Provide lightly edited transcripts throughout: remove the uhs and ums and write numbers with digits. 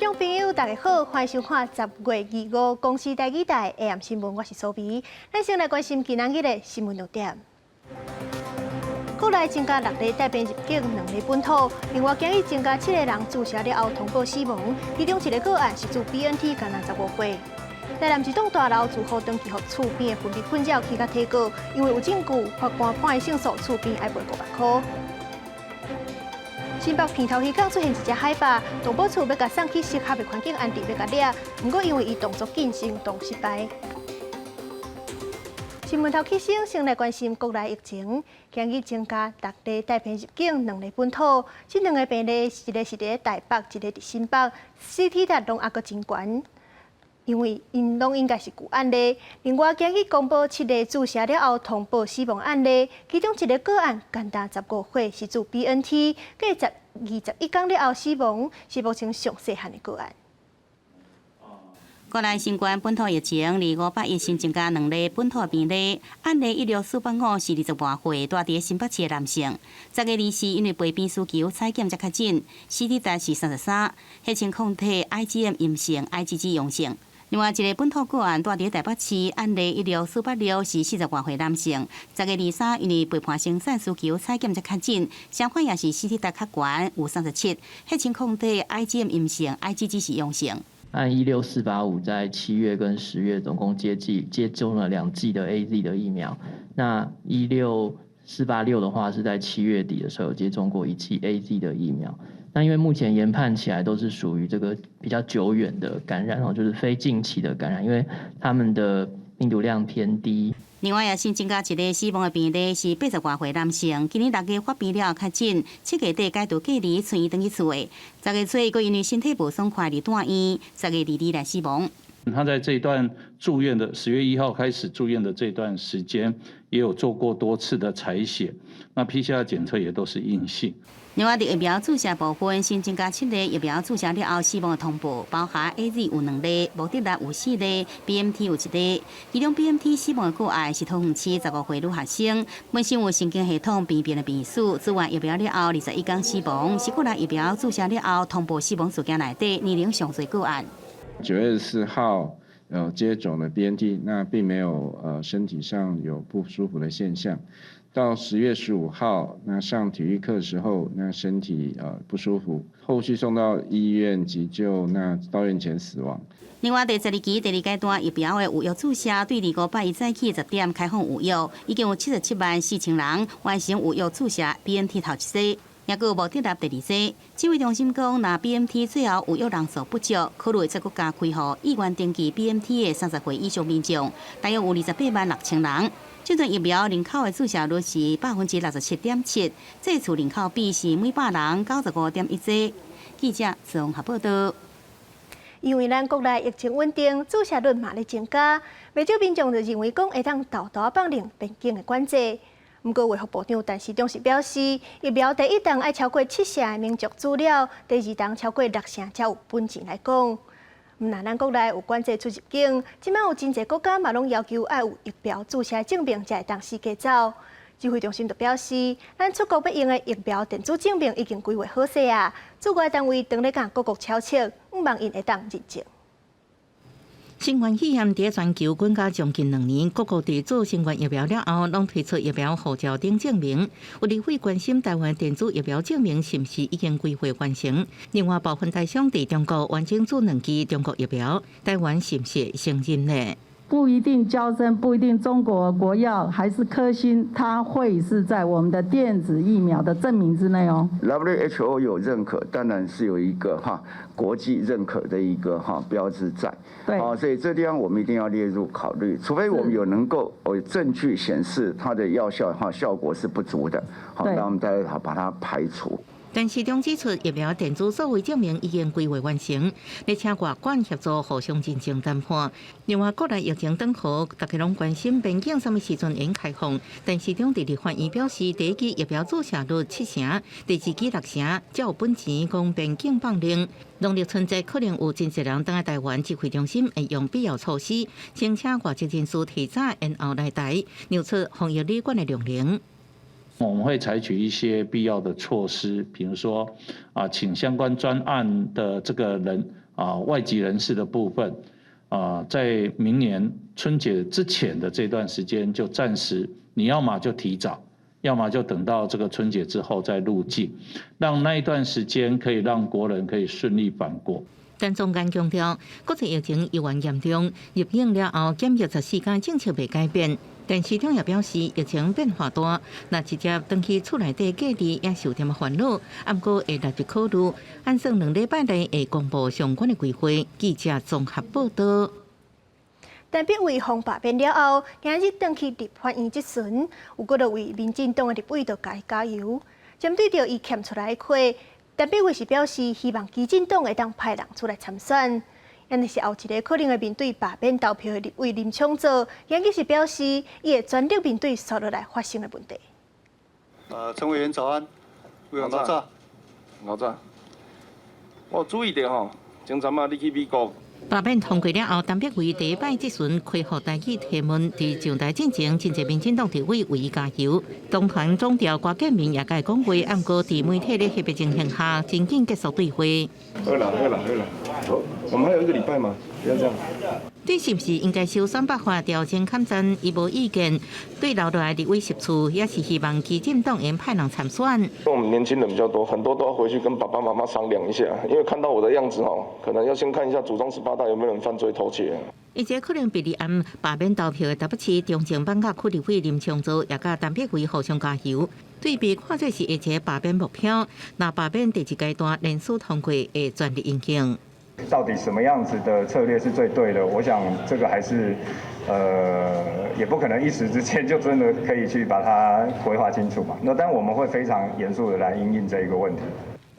眾朋友，大家好，歡迎收看10月25公視台語台 AM 新聞，我是蘇美。咱先來關心今仔日的新聞要點。國內增加六例帶病入境，兩例本土。另外，今日增加七個人注射了後通報死亡，其中一個個案是注 BNT 干焦15歲。台南一棟大樓住戶長期予厝邊的分泌困擾起較提告，因為有證據，法官判伊勝訴，厝邊愛賠5萬箍。新北鼻頭漁港出現一隻海豹，動保處欲共送去適合的環境安置，欲共掠，毋過因為伊動作緊，行動失敗。新聞頭起先，先來關心國內疫情，今日增加六例帶病入境，兩例本土。這兩个病例，一个是佇台北，一个佇新北，CT 值攏猶閣真懸，因為𪜶攏應該是舊案例。另外，今日公布七例注射了後通報死亡案例，其中一个個案干焦15歲，是注 BNT，過21天了後死亡，是目前上細漢的個案。國內新冠本土疫情，二五八一新增加兩例本土病例，案例16485是20外歲，蹛佇新北市的男性。10月24因為陪病需求採檢才確診，CT 值是33，血清抗體 IgM 陰性，IgG 陽性。另外一个本土個案蹛佇台北市，案例16486是40外歲男性，10月23因為陪伴生產需求採檢才確診，相反也是 CT 值較懸，有37，血清抗體 IgM 陰性，IgG 是陽性。按16485在7月跟10月總共接種了兩劑的 AZ 的疫苗。那16486的話是在7月底的時候有接種過一劑 AZ 的疫苗。那因為目前研判起來都是屬於這個比較久遠的感染哦，就是非近期的感染，因為他們的病毒量偏低。另外也新增加一个死亡的病例，是80外歲男性，今年6月發病了後確診，7月底解除隔離，出院轉去厝的。10月初閣因為身體無爽快佇住院，10月22來死亡。他在這段住院的10月1號開始住院的這段時間，也有做過多次的採血，那 PCR 檢測也都是陰性。另外，佇疫苗注射部分，新增加七例疫苗注射了後死亡的通報，包含 AZ 有兩例，莫德納有四例，BNT 有一例。其中 BNT 死亡的個案是桃園市15歲女學生，本身有神經系統病變的病史，注完疫苗了後21天死亡，是國內疫苗注射了後通報死亡事件內底年齡上濟個案。 9月4號，接種了 BNT，那並沒有身體上有不舒服的現象。到10月15號，那上體育課的時候，那身體不舒服，後續送到醫院急救，那到院前死亡。另外，第十二期第二階段疫苗的預約注射，對25八一早起10點開放預約，已經有77萬4千人完成預約注射 BNT 頭一劑，也閣有莫德納第二劑。指揮中心講，若 BNT 最後預約人數不足，考慮會再閣加開予意願登記 BNT 的30歲以上民眾，大約有28萬6千人。這陣疫苗人口的注射率是67.7%，這次人口比是每百人95.1劑。記者綜合報道。因為咱國內疫情穩定，注射率嘛咧增加，袂少民眾就認為講會當沓沓放令邊境的管制。毋過衛福部長陳時中是表示，疫苗第一筒愛超過七成的民眾注了，第二筒超過六成才有本錢來講。毋但咱國內有管制出入境，這擺有真濟國家嘛攏要求愛有疫苗注射證明才會當四界走。指揮中心就表示，咱出國欲用的疫苗電子證明已經規劃好勢啊，駐外單位當咧共各國敲策，向望𪜶會當認證。新冠肺炎佇全球滾甲將近2年，各國佇做新冠疫苗了後，攏推出疫苗護照等證明。有立委關心台灣電子疫苗證明是毋是已經規劃完成？另外，部分台商佇中國完整注兩劑中國疫苗，台灣是毋是承認呢？不一定嬌生，不一定中國國藥，還是科興，它會是在我們的電子疫苗的證明之內哦。 WHO 有認可，當然是有一個哈國際認可的一個哈標誌在。對，所以這地方我們一定要列入考慮，除非我們有能夠有證據顯示它的藥效哈效果是不足的，好，那我們再把它排除。陳時中指出，疫苗電子數位證明已經規劃完成，咧請外管協助互相認證談判。另外，國內疫情轉好，大家攏關心邊境啥物時陣會開放。陳時中佇立法院表示，第一劑疫苗注射率七成，第二劑六成，才有本錢講邊境放令。農曆春節可能有真濟人轉來台灣，指揮中心會用必要措施，請請外籍人士提早延後來台，讓出防疫旅館的量能。我們會採取一些必要的措施，比如說啊，請相關專案的這個人啊，外籍人士的部分，在明年春節之前的這段時間，就暫時你要麼就提早，要麼就等到這個春節之後再入境，讓那一段時間可以讓國人可以順利返國。陳宗彥強調，國際疫情猶原嚴重，入境了後檢疫14天政策袂改變。陳時中也表示，疫情變化大，若直接轉去厝內底隔離也是有點仔煩惱，毋過會列入考慮。按算2禮拜內會公布相關的規劃。記者綜合報道。陳柏惟予罷免了後，今日轉去立法院質詢，有幾多位民進黨的立委就共伊加油。針對著伊欠出來的缺，陳柏惟是表示希望基進黨會當派人出來參選。但是後一个可能會面對罷免投票的立委林昶佐，今日是表示伊會全力面對紲落來發生的問題。陳委員早安，委員老早，老早。我注意著吼，前陣仔你去美國。罷免通過了後，陳柏惟第一擺質詢開放台語提問，佇上台進前，真濟民進黨立委為伊加油。黨團總召郭建明也共伊講話，毋過佇媒體咧翕的情形下，真緊結束對話。好啦好啦好啦，好，我們還有一個禮拜嘛，不要這樣。對是毋是應該修選辦法調整參戰，伊無意見。對留落來立委席次，也是希望基進黨會派人參選。我們年輕人比較多，很多都要回去跟爸爸媽媽商量一下，因為看到我的樣子吼，可能要先看一下祖宗十八代有沒有人犯罪偷竊。一個可能被立案罷免投票的台北市中正板甲區立委林昶佐，也佮陳柏惟互相加油。對被看做是一個罷免目標，若罷免第二階段連署通過，會全力應應。到底什麼樣子的策略是最對的？我想這個還是，也不可能一時之間就真的可以去把它規劃清楚嘛。那但我們會非常嚴肅的來因應這一個問題。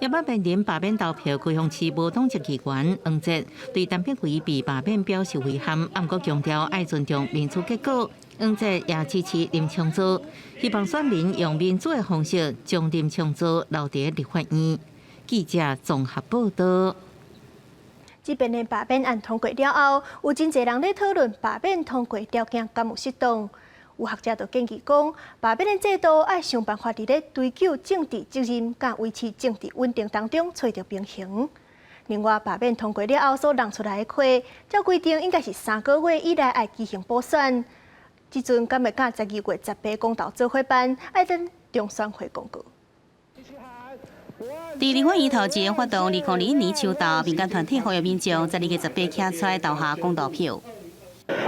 也捌面臨罷免投票，高雄市無黨籍議員黃捷對陳柏惟被罷免表示遺憾，毋過強調愛尊重民主結果。黃捷也支持林昶佐，希望選民用民主的方式將林昶佐留佇立法院。記者綜合報道。這邊的罷免案通過了後，有真濟人咧討論罷免通過條件敢有適當。有學者就建議講，罷免的制度愛想辦法佇咧追究政治責任，佮維持政治穩定當中揣著平衡。另外，罷免通過了後所讓出來的缺，照規定應該是3個月以內愛舉行補選。這陣敢會佮12月18公投做伙辦，愛等中選會公告。佇立法院頭前發動2021年秋投，民間團體呼籲民眾12月18站出來投下公投票。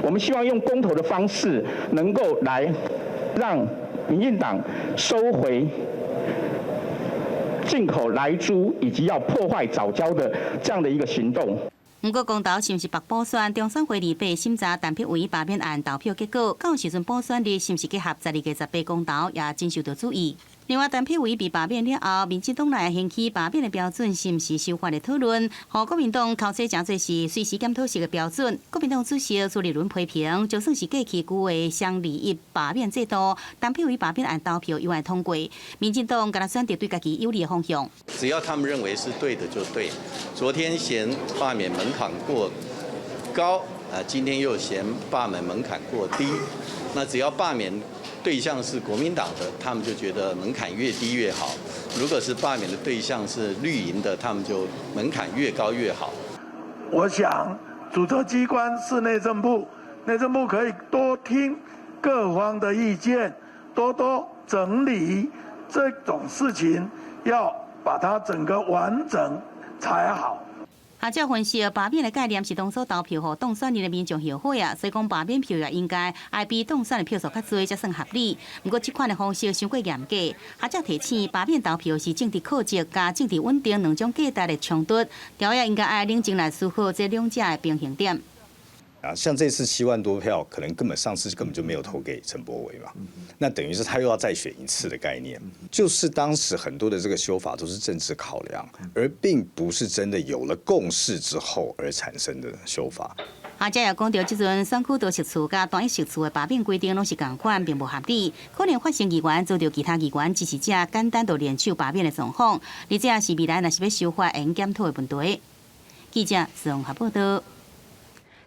我們希望用公投的方式，能夠來讓民進黨收回進口萊豬以及要破壞藻礁的這樣的一個行動。毋過公投是毋是縛補選？中選會禮拜審查陳柏惟罷免案投票結果，到時陣補選日是毋是結合12月18公投，也真受著注意。另外，陳柏惟被罷免了後，民進黨內掀起罷免的標準是毋是修法的討論，予國民黨口說誠濟是隨時檢討式的標準。國民黨主席朱立倫批評，就算是過去舊的雙二一罷免制度，陳柏惟罷免案投票猶原通過，民進黨敢若選擇對家己有利的方向。只要他們認為是對的就對。昨天嫌罷免門檻過高，啊，今天又嫌罷免門檻過低。那只要罷免對象是國民黨的，他們就覺得門檻越低越好；如果是罷免的對象是綠營的，他們就門檻越高越好。我想，主責機關是內政部，內政部可以多聽各方的意見，多多整理這種事情，要把它整個完整才好。學者分析，罷免的概念是當初投票予當選人的民眾後悔啊，所以講罷免票也應該愛比當選的票數較濟才算合理。毋過這款的方式傷過嚴格。學者提醒，罷免投票是政治課責佮政治穩定兩種價值的衝突，條約應該愛冷靜來思考這兩者的平衡點。啊，像這次7萬多票，可能根本上次根本就沒有投給陳柏惟嘛，那等於是他又要再選一次的概念，就是當時很多的這個修法都是政治考量，而並不是真的有了共識之後而產生的修法。學者也講著，這陣選區多席次佮單一席次的罷免規定攏是仝款，並無合理，可能發生議員遭著其他議員支持者簡單就聯手罷免的狀況，而這也是未來若是欲修法會檢討的問題。記者綜合報道。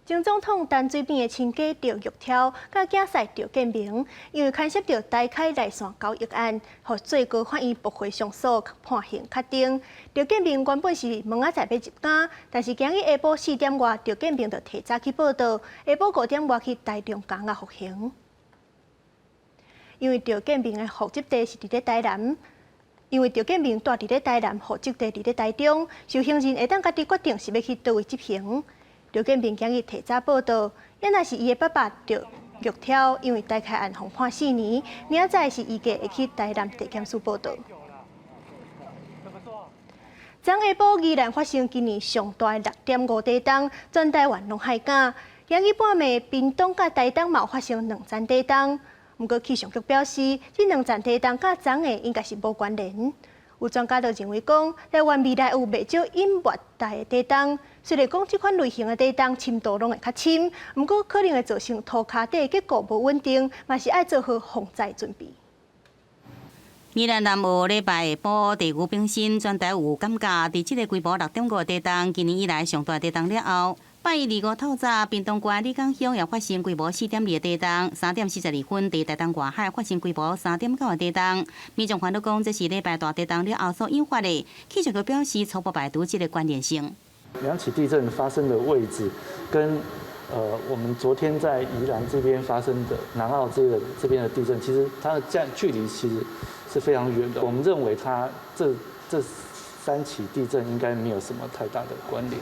前總統陳水扁的親家趙玉挑，佮囝婿趙建銘，因為牽涉著台開內線交易案，予最高法院駁回上訴判刑確定。趙建銘原本是明仔載欲入監，但是今日下晡四點外，趙建銘就提早去報到，下晡5點外去台中監獄服刑。因為趙建銘的戶籍地是佇咧台南，因為趙建銘住佇咧台南，戶籍地佇咧台中，受刑人會當家己決定是欲去佗位執行。趙建銘今日提早報到，也若是伊的爸爸趙玉挑，因為台開案予判4年，明仔載是預計會去台南地檢署報到。昨下晡宜蘭發生今年上大6.5地動，全台灣攏骇驚。今日半暝，屏東佮台東嘛有發生兩層地動，毋過氣象局表示，這兩層地動佮昨下應該是無關聯。有專家就認為講，台灣未來有袂少隱密帶的地動，雖然講這款類型的地動深度攏會較深，毋過可能會造成塗跤底結構無穩定，嘛是愛做好防災準備。宜蘭南澳禮拜下晡地牛冰心全台有感覺，佇這个規模6.5地動，今年以來上大地動了後，拜一二五透早，屏東縣里港鄉也發生規模4.2的地動，3點42分佇台東外海發生規模3.9的地動。民眾煩惱講，這是禮拜大地動了後所引發的。氣象局表示初步排除這个關聯性。兩起地震發生的位置跟我們昨天在宜蘭這邊發生的南澳這邊的地震，其實它的距離其實是非常遠的。我們認為它這三起地震應該沒有什麼太大的關聯。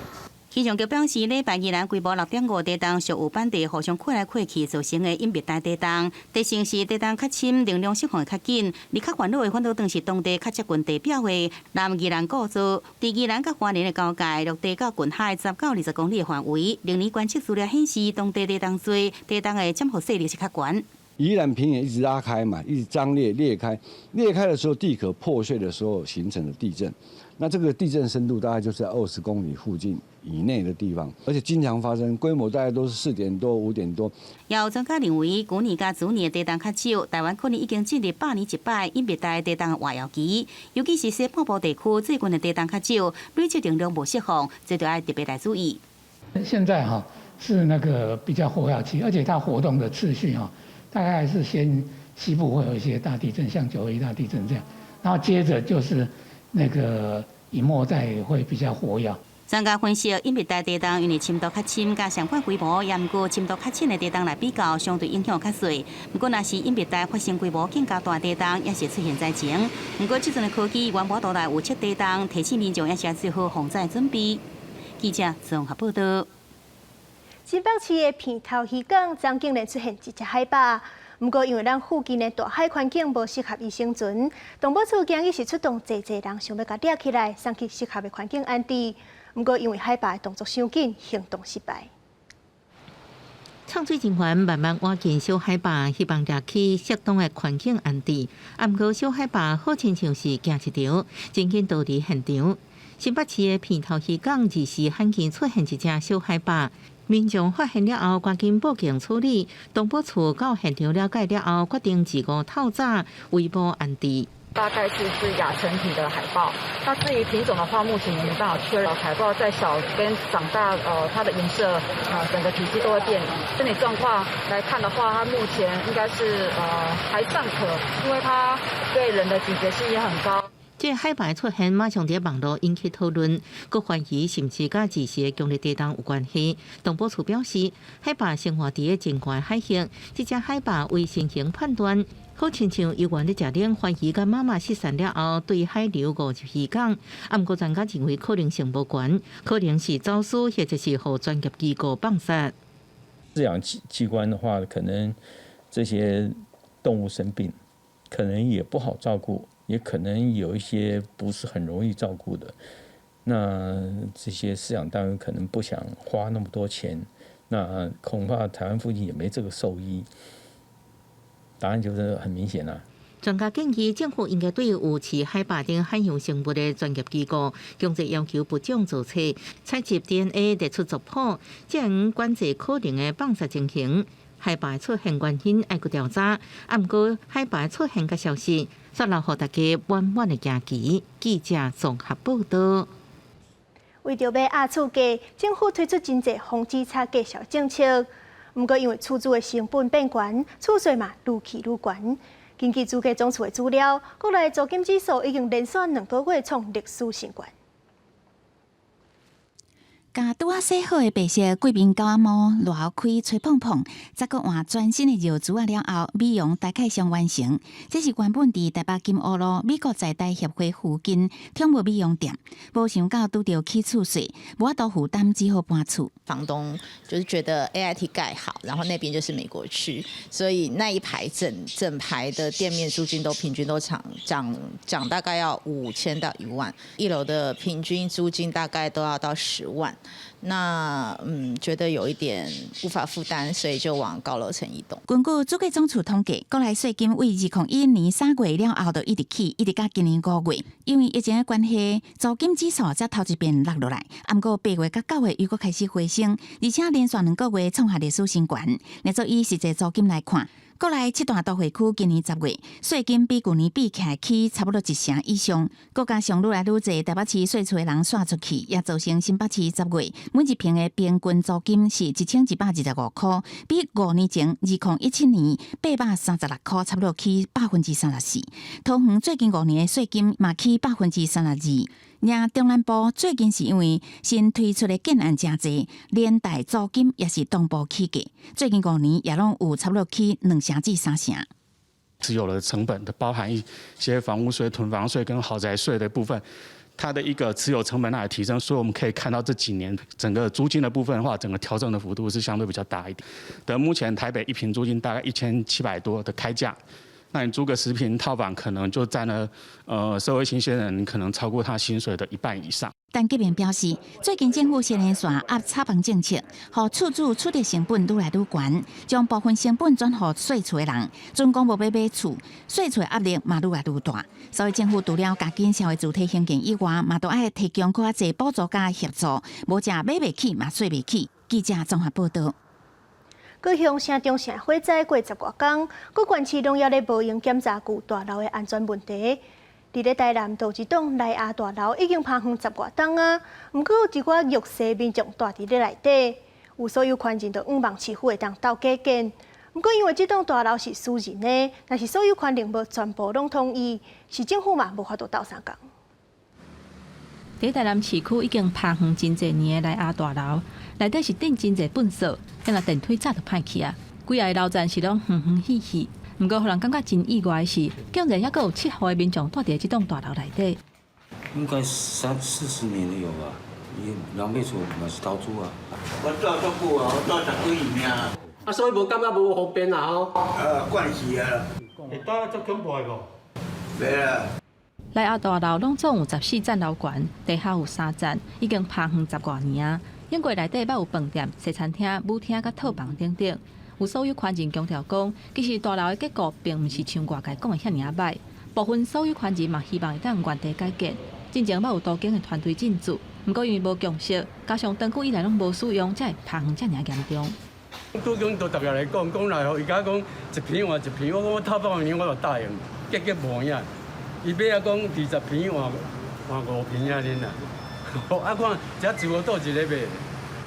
氣象局表示，禮拜宜蘭規模6.5地動，屬有板塊互相擴來擴去造成的隱密帶地動。特性是地動較深，能量釋放會較緊，而較煩惱的反倒轉是當地較接近地表的南宜蘭古灶，佇宜蘭佮花蓮的交界，陸地到近海10到20公里的範圍。歷年觀測資料顯示，當地地動濟，地動的潛伏勢力是較懸。宜蘭平原一直拉開嘛，一直張裂裂開，裂開的時候地殼破碎的時候形成的地震。那這個地震深度大概就是在20公里附近以內的地方，而且經常發生，規模大概都是4點多、5點多。也有專家認為，舊年佮前年的地動較少，台灣可能已經進入百年一擺隱密帶地動的活躍期。尤其是西半部地區最近的地動較少，累積能量無釋放，這就愛特別來注意。現在哈是那個比較活躍期，而且它活動的次序哈，大概是先西部會有一些大地震，像9·21大地震這樣，然後接着就是那個隱沒帶會比較活躍。專家分析，隱密帶地動因為深度較深，佮相款規模，也毋過深度較淺的地動來比較，相對影響較細。毋過，若是隱密帶發生規模更加大地動，也是出現災情。毋過，這陣的科技原無度來預測地動，提醒民眾也是做好防災準備。記者綜合報道。新北市的鼻頭漁港，昨竟然出現一隻海豹。毋過，因為咱附近的大海環境無適合伊生存，動保處今日是出動濟濟人，想欲共掠起來，送去適合的環境安置。毋過，因為海豹的動作傷緊，行動失敗。創水人員慢慢挖近小海豹，希望掠去適當的環境安置。啊，毋過小海豹好親像是驚一條，真緊逃離現場。新北市的鼻頭漁港，二時罕見出現一隻小海豹。民眾發現了後，趕緊報警處理。動保處到現場了解了後，決定二五透早圍捕安置。大概是是亞成體的海豹。那至於品種的話，目前也沒辦法確認。海豹在小跟長大，它的顏色，整個體積都會變。身體狀況來看的話，它目前應該是還尚可，因為它對人的警覺性也很高。這個海豹出現，馬上佇網路引起討論，閣懷疑是毋是佮二時的強烈地動有關係。動保處表示，海豹生活佇個真懸海域，這隻海豹為身形判斷，好親像猶原咧食奶，懷疑佮媽媽失散了後，對海流誤入漁港。啊，毋過專家認為可能性無懸，可能是走私或者是予專業機構放殺。飼養機關的話，可能這些動物生病，可能也不好照顧。也可能有一些不是很容易照顧的，那這些飼養單位可能不想花那麼多錢，那恐怕台灣附近也沒這個獸醫。答案就是很明顯啦。專家建議，政府應該對有飼海豹等海洋生物的專業機構，強制要求物種造冊，採集 DNA 列出族譜，才能管制可能的放殺情形。海豹出現原因愛閣調查，啊，毋過海豹出現个消息，煞留予大家滿滿的驚奇。記者綜合報道。為著欲壓厝價，政府推出真濟防止炒價小政策。毋過因為厝租的成本變懸，厝稅嘛愈起愈懸。根據主計總處的資料，國內租金指數已經連續2個月創歷史新高。共拄仔洗好的白色貴賓狗仔毛，熱開吹膨膨，再閣換全新的尿珠仔了後，美容大概上完成。這是原本佇台北金湖路美國在台協會附近寵物美容店，無想到拄著起厝稅，無法度負擔，只好搬厝。房東就是覺得 AIT 蓋好，然後那邊就是美國區，所以那一排整整排的店面租金都平均都漲漲漲，大概要5000到1萬，一樓的平均租金大概都要到10萬。那覺得有一點無法負擔，所以就往高樓層移動。根據主計總處統計，國內稅金為2011年3月了後就一直起，一直到今年5月。因為疫情的關係，租金指數才頭一遍落落來。毋過8月佮9月又閣開始回升，而且連續2個月創下歷史新高。若做以實際租金來看，國內七大都會區今年10月稅金比舊年比起來起差不多一成以上。閣加上愈來愈濟台北市稅厝的人徙出去，也造成新北市10月每一坪的平均租金是1225箍，比5年前2017年836箍，差不多起34%。桃園最近5年的稅金嘛起32%。而中南部最近是因為新推出的建案誠濟，連帶租金也是同步起價。最近5年也攏有差不多起2成至3成。持有的成本，包含一些房屋稅、囤房稅跟豪宅稅的部分，它的一個持有成本來提升，所以我們可以看到這幾年整個租金的部分的話，整個調整的幅度是相對比較大一點。的目前台北一坪租金大概1700多的開價。那你租個10坪套房，可能就佔了，社會新鮮人可能超過他薪水的一半以上。陳吉明表示，最近政府先連續壓炒房政策，予厝主取得成本愈來愈懸，將部分成本轉予稅厝的人，準講無欲買厝，稅厝的壓力嘛愈來愈大。所以政府除了加緊社會住宅興建以外，嘛都愛提供閣較濟補助佮協助，無則買袂起嘛稅袂起。記者綜合報道。高雄城中城火災過十外工，各縣市攏猶咧無閒檢查舊大樓的安全問題。佇咧台南，就有一棟萊亞大樓已經拍予十外冬啊，毋過有一寡弱勢民眾蹛佇咧內底，有所有權人就向望市府會當鬥加建。毋過因為這棟大樓是私人的，若是所有權人無全部攏同意，市政府嘛無法度鬥相共。佇台南市區已經拍予真濟年的萊亞大樓，內底是擲真濟糞埽，敢若電梯早就歹去啊！規个樓層是攏昏昏去去。毋過，予人感覺真意外的是，竟然猶閣有七戶的民眾蹛佇這棟大樓內底。應該三四十年都有吧，伊人買厝嘛是投資啊。我蹛足久啊，我蹛十幾年啊。啊，所以無感覺無方便啦吼。慣勢啊。會蹛足恐怖的無？袂啦。萊亞大樓攏總有14層樓懸，地下有3層，已經拍予十外年啊。因過內底捌有飯店、西餐廳、舞廳佮套房等等。有所有權人強調講，其實大樓的結構並毋是像外界講的遐爾仔䆀。部分所有權人嘛希望會當原地改建。進前捌有多間的團隊進駐，毋過因為無共識，加上長久以來攏無使用，才會拍予遮爾嚴重。拄講都特別來講，講來予伊共我講一坪換一坪，我講我頭百年我就答應，結果無影。伊尾仔講20坪換換5坪仔爾啦，啊看這自由倒一个買。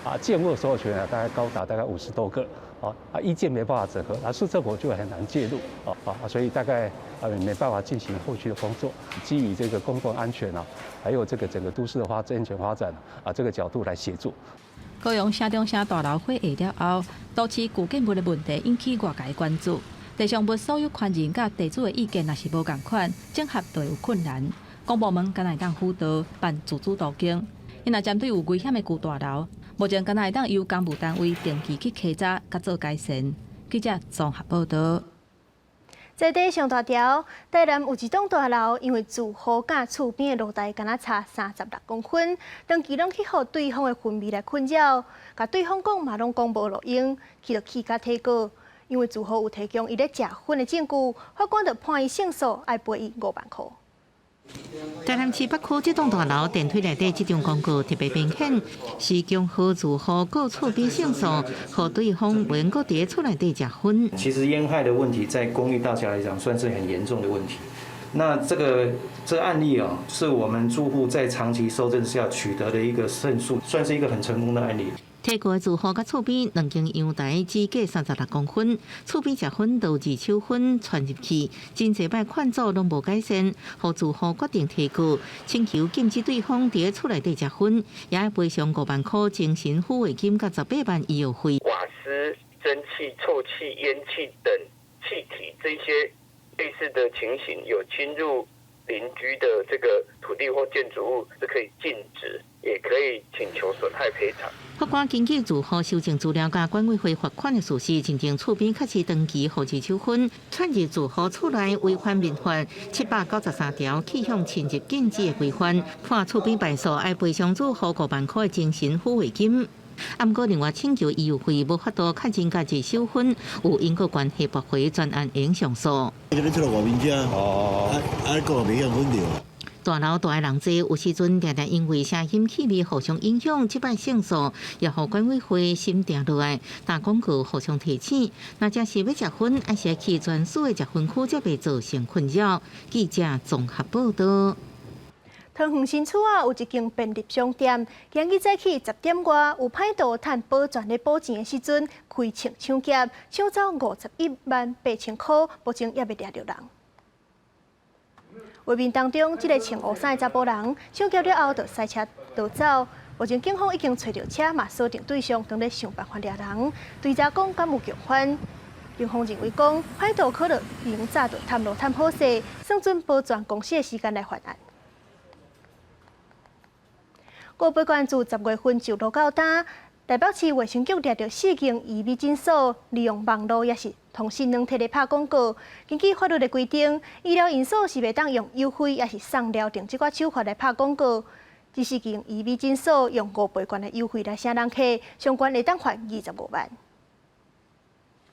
啊，建物所有權啊，大概高達大概50多個，啊，意見沒辦法整合，啊，市政府就很難介入，啊啊，所以大概啊沒辦法進行後續的工作。基於這個公共安全啊，還有這個整個都市的發安全發展啊，這個角度來協助。高雄城中城大樓火下了後，都市舊建物的問題引起外界關注。地上物所有權人佮地主的意見若是無仝款，整合就會有困難。公部門敢若會當輔導辦自主都更，伊若針對有危險的舊大樓，目前敢若會當由公務單位定期去稽查，佮做改善。記者綜合報道。在地上大條，台南有一棟大樓，因為住戶佮厝邊的露台敢若差36公分，長期攏去予對方的薰味來困擾，共對方講嘛攏講無路用，去就氣甲提告。因為住戶有提供伊咧食薰的證據，法官就判伊勝訴，愛賠伊5萬箍。台南市北區這棟大樓電梯內底這張廣告特別明顯，是強豪住戶告厝邊勝訴，予對方袂閣佇厝內底食薰。其實煙害的問題，在公寓大廈來講，算是很嚴重的問題。那這個案例啊，是我們住戶在長期搜證下取得的一個勝訴，算是一個很成功的案例。提告的住戶佮厝邊兩間陽台只隔36公分，厝邊食薰導致手薰竄入去，真濟擺勸阻攏無改善，予住戶決定提告，請求禁止對方佇厝內底食薰，也愛賠償5萬塊精神撫慰金佮18萬醫藥費。瓦斯、蒸汽、臭氣、煙氣等氣體，這些類似的情形有侵入鄰居的這個土地或建築物，是可以禁止，也可以請求損害賠償。法官根據住戶搜證資料佮管委會罰款的事實，認定厝邊確實長期予二手薰，竄入住戶厝內違反民法793條氣象侵入禁止的規範，判厝邊敗訴，愛賠償住戶5萬塊的精神撫慰金。啊，毋過另外請求醫藥費無法度確認佮二手薰有因果關係，駁回全案應上訴。哦，啊，個袂曉分著。大樓蹛的人濟，有時陣定定因為聲音氣味互相影響，這擺勝訴也予管委會心定落來，打廣告互相提醒。若真是欲食薰，還是去專屬的食薰區，才袂造成困擾。記者綜合報道。桃園新厝仔有一間便利商店，今日早起10點外，有歹徒趁保全咧補錢的時陣，開槍搶劫，搶走51萬8千塊，目前猶未掠著人。畫面當中，這个穿烏衫的查埔人搶劫了後，就駛車逃走。目前警方已經揣著車，嘛鎖定對象，正咧想辦法掠人。追查講敢有共犯？警方認為講，歹徒可能已經早就探路探好勢，算準保全公司的時間來犯案。五倍券自10月份就落到今，台北市衛生局掠著四間醫美診所，利用網路抑是通訊軟體咧拍廣告。根據法律的規定，醫療院所是袂當用優惠抑是送療程這寡手法來拍廣告。這四間醫美診所用五倍券的優惠來吸人客，上懸會當罰25萬。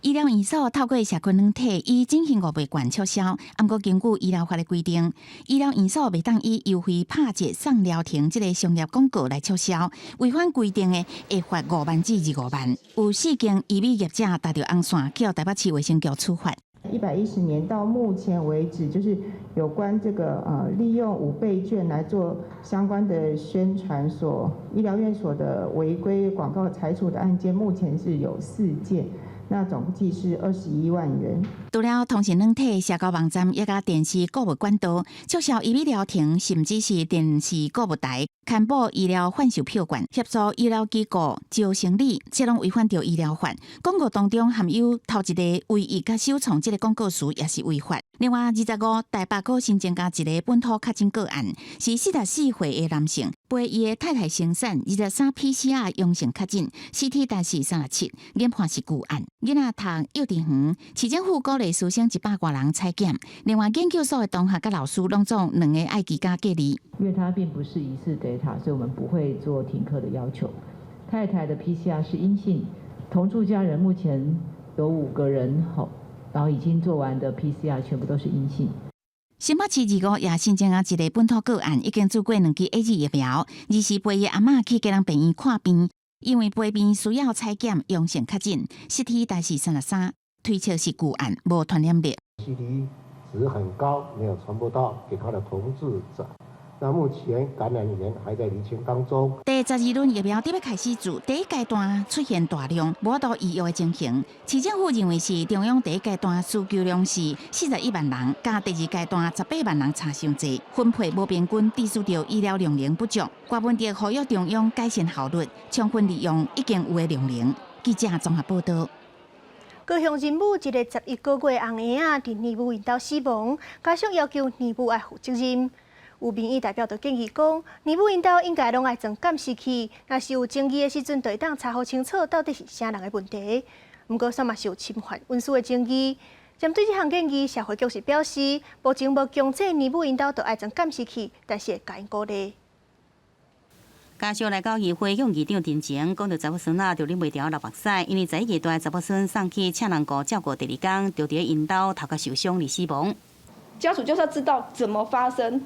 醫療院所透過社群軟體以進行五倍券促銷，毋過根據醫療法的規定，醫療院所袂當以優惠拍折送療程這个商業廣告來促銷，違反規定的會罰5萬至25萬。有四間醫美業者踏著紅線，予台北市衛生局處罰。 110年到目前為止，就是有關這個利用五倍券來做相關的宣傳，所醫療院所的違規廣告裁處的案件，目前是有四件。那總計是21萬元。除了通訊軟體、社交網站，抑佮電視購物管道，促銷醫美療程，甚至是電視購物台，刊布醫療販售票券，協助醫療機構招生理，這攏違反著醫療法。廣告當中含有頭一个唯一佮首創這个廣告詞，也是違法。另外，25台北閣新增加一个本土確診個案，是44歲的男性，陪伊的太太生產，23 PCR 陽性確診，CT 值是37，研判是舊案。囡仔讀幼稚園，市政府鼓勵師生100外人採檢。另外，研究所的同學佮老師攏總兩个愛居家隔離。因為它並不是疑似 Delta，所以我們不會做停課的要求。太太的 PCR 是陰性，同住家人目前有五個人，好，然後已經做完的 PCR 全部都是陰性。新北市25也新增啊一个本土個案，已經注過兩劑 AZ 疫苗，二是陪伊阿嬤去基隆病院看病，因為陪病需要採檢陽性確診，CT 值是33，推測是舊案，無傳染力。 CT 值很高，沒有傳播到給他的同住者。那目前感染源還在釐清當中。第12輪疫苗準備開始注，第一階段出現大量無法度預約的情形。市政府認為是中央第一階段需求量是41萬人，佮第二階段18萬人差傷濟，分配無平均，致使著醫療量能不足。郭文哲呼籲中央改善效率，充分利用已經有的量能。記者綜合報道。高雄仁武一个11個月紅嬰仔佇奶母𪜶兜死亡，家屬要求奶母愛負責任。有民意代表就建議講，奶母𪜶兜應該攏愛裝監視器，若是有爭議的時陣，就會當查予清楚到底是啥人的問題。毋過，煞嘛是有侵犯隱私的爭議。針對這項建議，社會局是表示，目前無強制奶母𪜶兜著愛裝監視器，但是會共𪜶鼓勵。家屬來到議會向議長陳情，講著查某孫仔著忍袂牢流目屎，因為11月蹛查某孫送去赤人谷照顧第二工，就佇𪜶兜頭殼受傷而死亡。家屬就是要知道怎麼發生，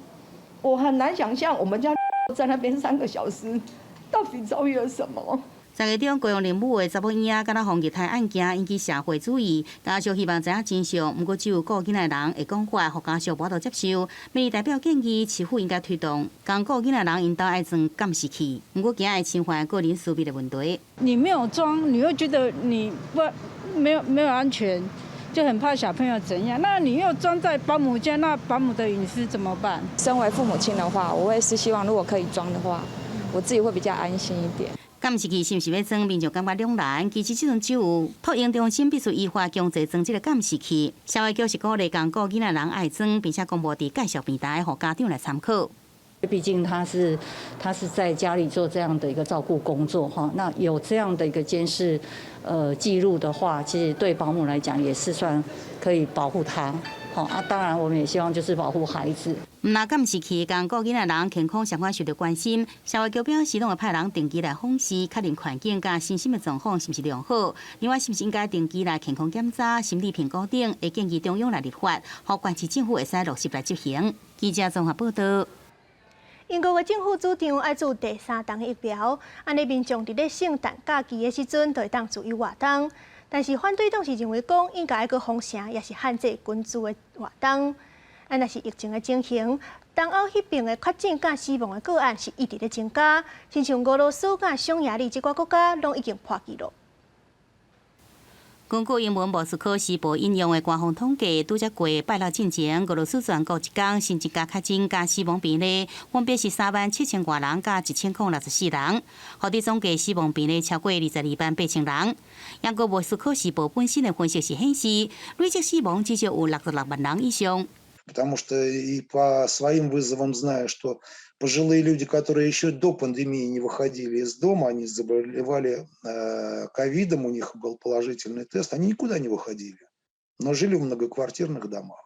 我很難想象我們家在那邊3個小時，到底遭遇了什麼。10月中，高雄林武的查某嬰仔敢若予虐待案件引起社會注意，家屬希望知影真相，毋過只有顧囡仔的人的講法，予家屬無法度接受。民意代表建議市府應該推動，仝顧囡仔的人𪜶兜愛裝監視器，毋過驚會侵犯個人私密的問題。你沒有裝，你會覺得你不沒有安全，就很怕小朋友怎樣。那你又裝在保姆家，那保姆的隱私怎麼辦？身為父母親的話，我會是希望如果可以裝的話，我自己會比較安心一點。監視器是毋是欲裝？民眾感覺兩難。其實這陣只有托嬰中心必須依法強制裝這個監視器。社會局是鼓勵仝顧囡仔人愛裝，並且公布佇介紹平台，予家長來參考。畢竟他是在家裡做這樣的一個照顧工作哈，那有這樣的一個監視記錄的話，其實對保姆來講也是算可以保護他。好啊，當然我們也希望就是保護孩子。毋但監視器，仝顧囡仔人健康相關受著關心。社會局表示，攏會派人定期來訪視，確認環境佮身心的狀況是毋是良好。另外，是毋是應該定期來健康檢查、心理評估等，會建議中央來立法，予縣市政府會使落實來執行。記者綜合報道。英國的政府主張愛注第三針疫苗，按呢民眾佇咧聖誕假期的時陣，就會當自由活動。但是反對黨是認為講應該愛閣封城，抑是限制群聚的活動。啊，若是疫情的情形，東歐彼爿的確診佮死亡的個案是一直咧增加，親像俄羅斯佮匈牙利這寡國家攏已經破紀錄。根據英文《莫斯科時報》引用的官方統計，拄才過拜六進前，俄羅斯全國一工新增加確診佮死亡病例，分別是3萬7千外人佮1064人，予得總計死亡病例超過22萬8千人。英國《莫斯科時報》本身的分析是顯示，累積死亡至少有66萬人以上。 Потому что и по своим вызовам знаю, что пожилые люди, которые еще до пандемии не выходили из дома, они заболевали ковидом, у них был положительный тест, они никуда не выходили, но жили в многоквартирных домах.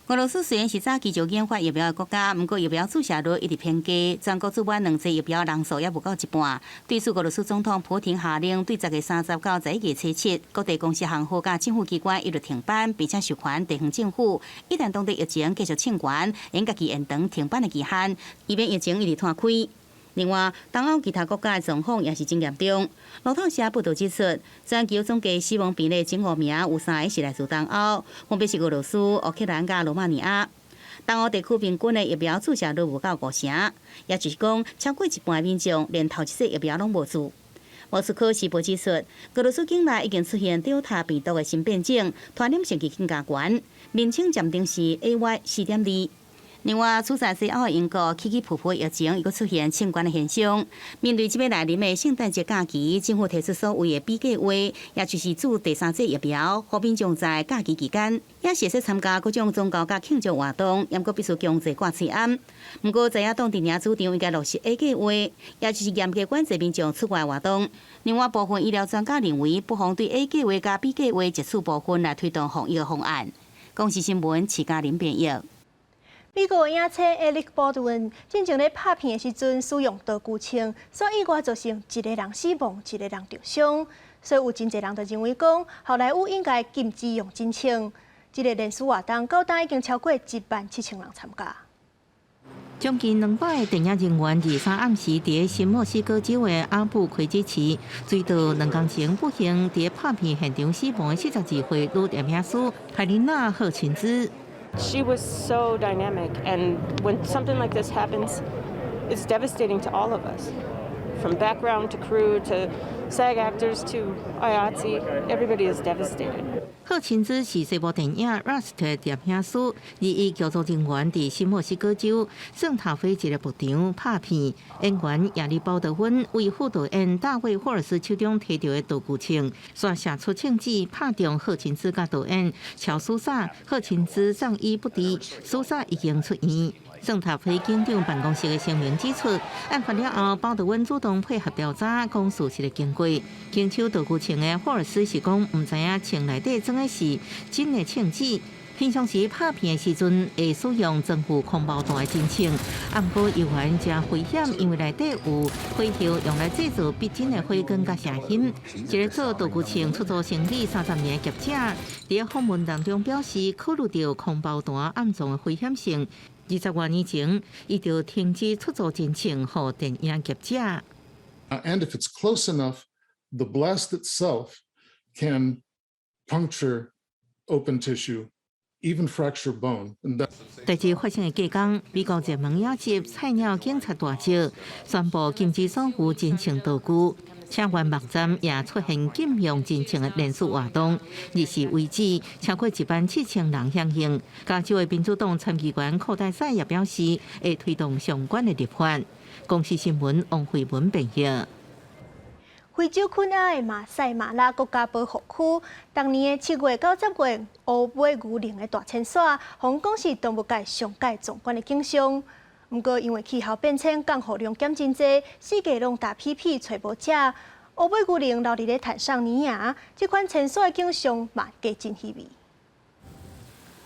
俄羅斯雖然是早期就研發疫苗的國家，毋過疫苗注射率一直偏低，全國注滿兩劑疫苗人數猶無夠一半。對此，俄羅斯總統普廷下令對10月30到11月初7，各地公司行號佮政府機關一律停班，並且授權地方政府，一旦當地疫情繼續升懸，會家己延長停班的期限，以免疫情一直拖開。另外，東歐其他國家的狀況也是真嚴重。路透社報道指出，全球總計死亡病例前五名有三个是來自東歐，分別是俄羅斯、烏克蘭佮羅馬尼亞。東歐地區平均的疫苗注射率無夠五成，也就是講，超過一半的民眾連頭一劑疫苗攏無注。莫斯科時報指出，俄羅斯境內已經出現德爾塔病毒的新變種，傳染性更加懸，面稱暫定是 AY 4.2。另外，處在西歐的英國起起伏伏疫情，又閣出現升懸的現象。面對這欲來臨的聖誕節假期，政府提出所謂的 B 計劃，也就是注第三劑疫苗，予民眾在假期期間也是會使參加各種宗教佮慶祝活動，毋過必須強制掛喙罨。毋過，在野黨佇領主張應該落實 A 計劃，也就是嚴格管制民眾出外活動。另外，部分醫療專家認為，不妨對 A 計劃佮 B 計劃截取部分來推動防疫方案。公視新聞，徐嘉玲編譯。美國影星艾力波杜文進前咧拍片的時陣使用道具槍，煞意外造成一个人死亡，一个人受傷，所以有真濟人就認為講，好萊塢應該禁止用真槍。這个連鎖活動到今已經超過1萬7千人參加。將近200个電影人員23暗時佇新墨西哥州的阿布奎茲市，追悼2工前不幸佇拍片現場死亡的42歲女攝影師海琳娜·赫琴茲。 She was so dynamic, and when something like this happens, it's devastating to all of us. From background to crew to SAG actors to IATSE, everybody is devastated. 赫琴茲是西部電影《Rust》攝影師，而伊劇組人員佇新墨西哥州聖塔菲一個牧場拍片，演員亞歷鮑德溫為副導演大衛霍爾斯手中提著的道具槍，煞射出槍子拍中赫琴茲佮導演喬蘇薩。赫琴茲送醫不治，蘇薩已經出院。聖塔菲警長辦公室的聲明指出，案發了後，鮑德溫主動配合調查，講事實的經過。經手道具槍的霍爾斯是講，毋知影槍內底裝的是真的槍子。平常時拍片的時陣會使用裝付空包彈的真槍，啊，毋過猶原誠危險，因為內底有火藥用來製造逼真的火光佮聲音。一个做道具槍出租生意30年的業者，佇訪問當中表示，考慮著空包彈暗藏的危險性，20外年前，伊就停止出租真槍予電影業者。 And if it's close enough, The blast itself can puncture open tissue, even fracture bone. And that 代誌發生的隔工，美國熱門影集《菜鳥警察大招》宣布禁止所有真槍道具，車灣網站也出現禁用真槍的連續活動。日時為止，超過17,000人響應。加州的民主黨參議員柯代賽也表示，會推動相關的立法。公視新聞王慧文編譯。非洲肯亞的馬賽馬拉國家保護區，逐年的7月到10月，烏尾牛羚的大遷徙，予人講是動物界上蓋壯觀的景象。毋過因為氣候變遷，降雨量減真濟，四界攏焦溼溼，揣無食。烏尾牛羚留佇咧坦桑尼亞，這款遷徙的景象嘛，加真稀微。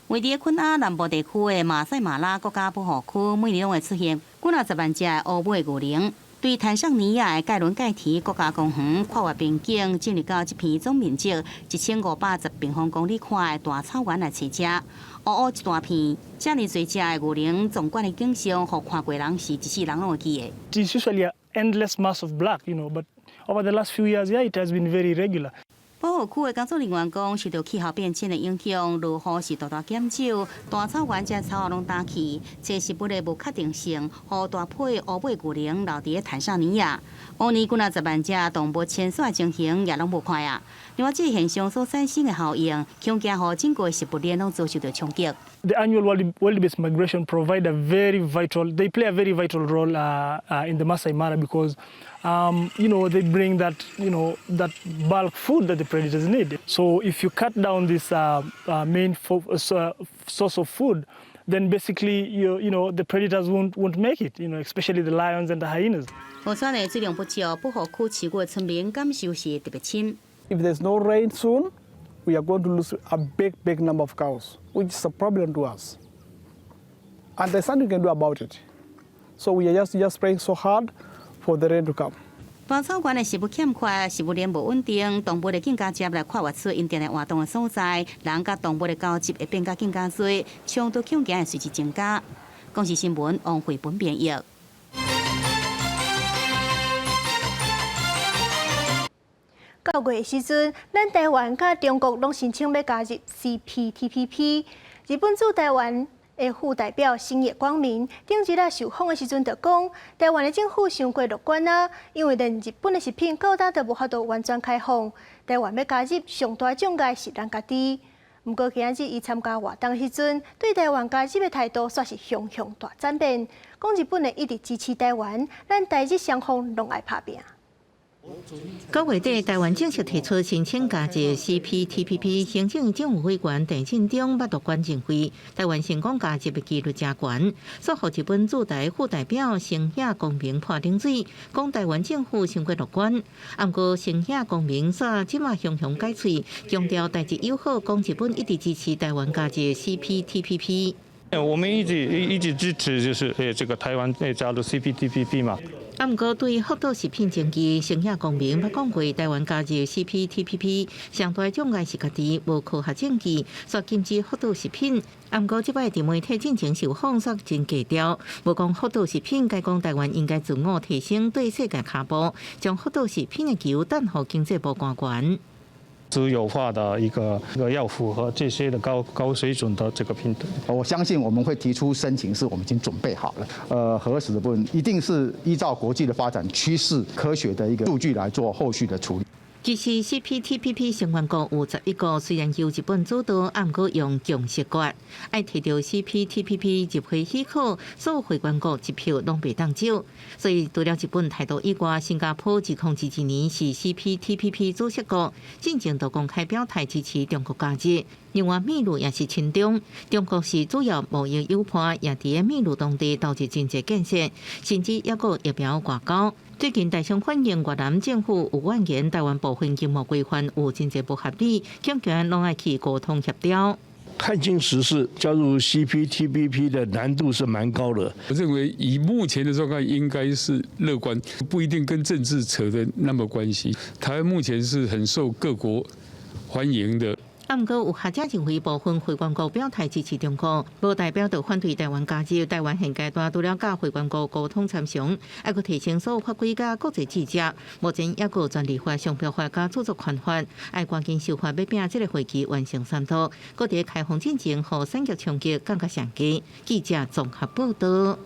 位佇肯亞南部地區的馬賽馬拉國家保護區，每年攏會出現幾若十萬隻的烏尾牛羚。對坦桑尼亞的蓋倫蓋提國家公園跨越邊境，進入到這片總面積1510平方公里寬的大草原來揣食。烏烏一大片，遮爾濟隻的牛羚壯觀的景象，予看過人是一世人攏會記得。 It's usually an endless mass of black, but over the last few years, yeah, it has been very irregular. 保護區的工作人員講，受到氣候變遷的影響，落雨是大大減少，大草原這草仔攏焦去，這食物的無確定性，予大批烏尾牛羚留佇咧坦桑尼亞。往年幾若十萬隻動物遷徙的情形也攏無看啊。另外，這個現象所產生的效應，恐驚予整個食物鏈攏遭受著衝擊。 The annual wildebeest migration provide a very vital, they play a very vital role in the Masai Mara because they bring that bulk food that the predators need. So if you cut down this main source of food, then basically the predators won't make it, especially the lions and the hyenas. 河川的水量不足，保護區飼牛村民感受是特別深。 If there's no rain soon, we are going to lose a big, big number of cows, which is a problem to us. And there's nothing we can do about it. So we are just praying so hard for the rain to come. 大草原的食物欠缺，食物鏈無穩定，動物會更加捷來跨越出𪜶定定活動的所在，人佮動物的交集會變甲更加濟，衝突恐驚會隨之增加。公視新聞王慧本編譯。9月的時陣，咱台灣佮中國攏申請欲加入 CPTPP。日本駐台灣的副代表星野光明頂日仔受訪的時陣就講，台灣的政府傷過樂觀啊，因為連日本的食品到今都無法度完全開放，台灣欲加入上大障礙是咱家己。毋過今仔日伊參加活動的時陣，對台灣加入的態度煞是雄雄大轉變，講日本會一直支持台灣，咱台日雙方攏愛拍拚。九月底，台灣正式提出申請加入 CPTPP，行政院政務委員陳進忠捌樂觀認為，台灣成功加入的幾率誠懸。煞予日本駐台副代表星野光明潑冷水，講台灣政府傷過樂觀。毋過星野光明煞這馬雄雄改喙，強調台日友好，講日本一直支持台灣加入 CPTPP。我們一直一直支持，就是這個台灣加入 CPTPP 嘛。啊，毋過對福島食品爭議，星野光明捌講過，台灣加入 CPTPP 上大障礙是家己無科學證據，煞禁止福島食品。啊，毋過這擺佇媒體進前受訪，煞真低調，無講福島食品，改講台灣應該自我提升對世界跤步，將福島食品的球擲予經濟部官員。自由化的一個要符合這些的高高水準的這個品質。我相信我們會提出申請，是我們已經準備好了。核實的部分一定是依照國際的發展趨勢、科學的一個數據來做後續的處理。其實 CPTPP 成員國有11個，雖然由日本主導，毋過用共識決，愛提著 CPTPP 入會許可，所有會員國一票攏袂當少。所以除了日本態度以外，新加坡2022年是 CPTPP 主席國，進前就公開表態支持中國加入。另外，秘魯也是親中，中國是主要貿易友伴，也佇咧秘魯當地投入真濟建設，甚至猶閣疫苗外交。最近大聲反映越南政府有怨言，台灣部分經貿規範有真濟不合理，強權攏愛去溝通協調。看清時勢，加入 CPTPP 的難度是蠻高的。我認為以目前的狀況，應該是樂觀，不一定跟政治扯得那麼關係。台灣目前是很受各國歡迎的。啊，毋過有學者認為，部分會員國表態支持中國，無代表就反對台灣加入。台灣現階段除了佮會員國溝通參詳，猶閣提升所有法規佮國際知識。目前猶閣有專利法、商標法佮著作權法，愛趕緊修法，欲拚這个會期完成三讀。閣佇開放進程，予產業衝擊降較上低。記者綜合報道。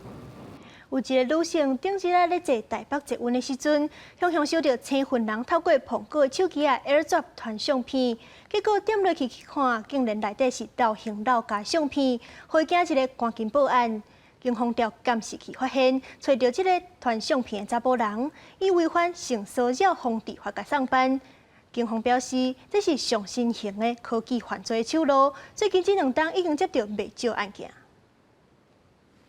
有一个女性頂日仔咧坐台北捷運的時陣，雄雄收著生份人透過蘋果手機仔 AirDrop 傳相片，結果點落去去看，竟然內底是老胸老鵤相片，予伊驚一个趕緊報案。警方調監視器發現，揣著這个傳相片的查埔人，以違反性騷擾防治法共送辦。警方表示，這是上新型的科技犯罪手路，最近這兩冬已經接著袂少案件。